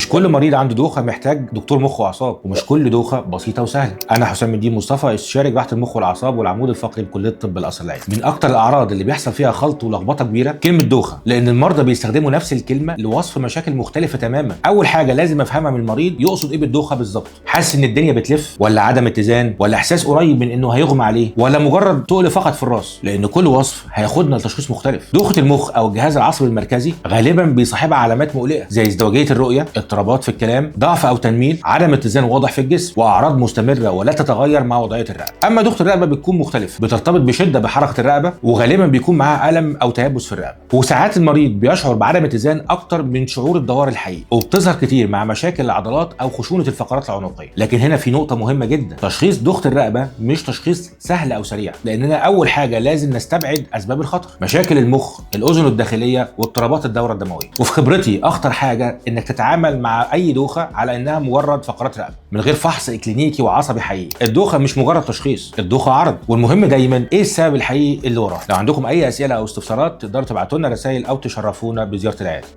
كل مريض عنده دوخه محتاج دكتور مخ واعصاب، ومش كل دوخه بسيطة وسهلة. انا حسام الدين مصطفى، استشاري جراحه المخ والاعصاب والعمود الفقري بكلية طب القصر العيني. من اكتر الاعراض اللي بيحصل فيها خلط ولخبطه كبيرة كلمة دوخه، لان المرضى بيستخدموا نفس الكلمة لوصف مشاكل مختلفة تماما. اول حاجة لازم افهمها من المريض يقصد ايه بالدوخه بالظبط. حاسس ان الدنيا بتلف، ولا عدم اتزان، ولا احساس قريب من انه هيغمى عليه، ولا مجرد تقل فقط في الراس؟ لان كل وصف هياخدنا لتشخيص مختلف. دوخه المخ او الجهاز العصبي المركزي غالبا بيصاحبها علامات مقلقة زي ازدواجية الرؤية، اضطرابات في الكلام، ضعف او تنميل، عدم اتزان واضح في الجسم، واعراض مستمرة ولا تتغير مع وضعية الرقبة. اما دوخه الرقبة بتكون مختلفة، بترتبط بشده بحركة الرقبة، وغالبا بيكون معاها الم او تيبس في الرقبة، وساعات المريض بيشعر بعدم اتزان اكتر من شعور الدوار الحقيقي، وبتظهر كتير مع مشاكل العضلات او خشونة الفقرات العنقيه. لكن هنا في نقطة مهمة جدا، تشخيص دوخه الرقبة مش تشخيص سهل او سريع، لاننا اول حاجة لازم نستبعد اسباب الخطر: مشاكل المخ، الاذن الداخلية، واضطرابات الدورة الدموية. وفي خبرتي اخطر حاجة انك تتعامل مع اي دوخه على انها مجرد فقرات رقبة من غير فحص اكلينيكي وعصبي حقيقي. الدوخه مش مجرد تشخيص، الدوخه عرض، والمهم دايما ايه السبب الحقيقي اللي وراه. لو عندكم اي اسئلة او استفسارات تقدروا تبعتوا لنا رسائل او تشرفونا بزيارة العيادة.